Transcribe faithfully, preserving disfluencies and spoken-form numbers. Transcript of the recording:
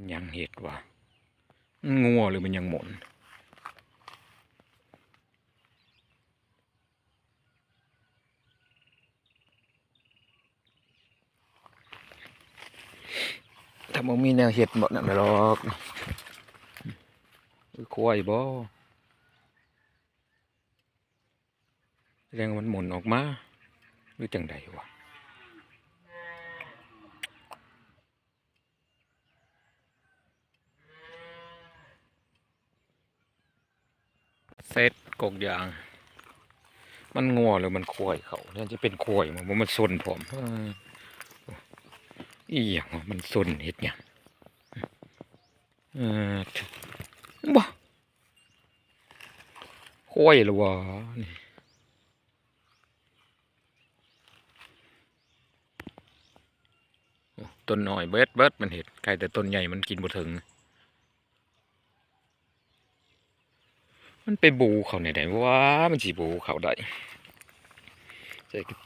หยังเฮ็ดวะ มันงัวหรือมันหยังหมุน ถ้าบ่มีแนวเฮ็ดบ่นั่นดอก คือควายบ่ แสดงว่ามันหมุนออกมา หรือจั่งใดวะ เสร็จกกยาง มันงัวหรือมันควายเขา น่าจะเป็นควาย มันบ่ มันซนพร้อม เออ อีหยังวะ มันซนเฮ็ดหยัง เออ บ่ ควายหรือวะนี่ โอ้ ต้นน้อยเบิดเบิด มันเฮ็ด ไข่แต่ต้นใหญ่มันกินบ่ถึง มันไปบูเขาแนวใดวะ มันสิบูเขาได้ ใส่กระ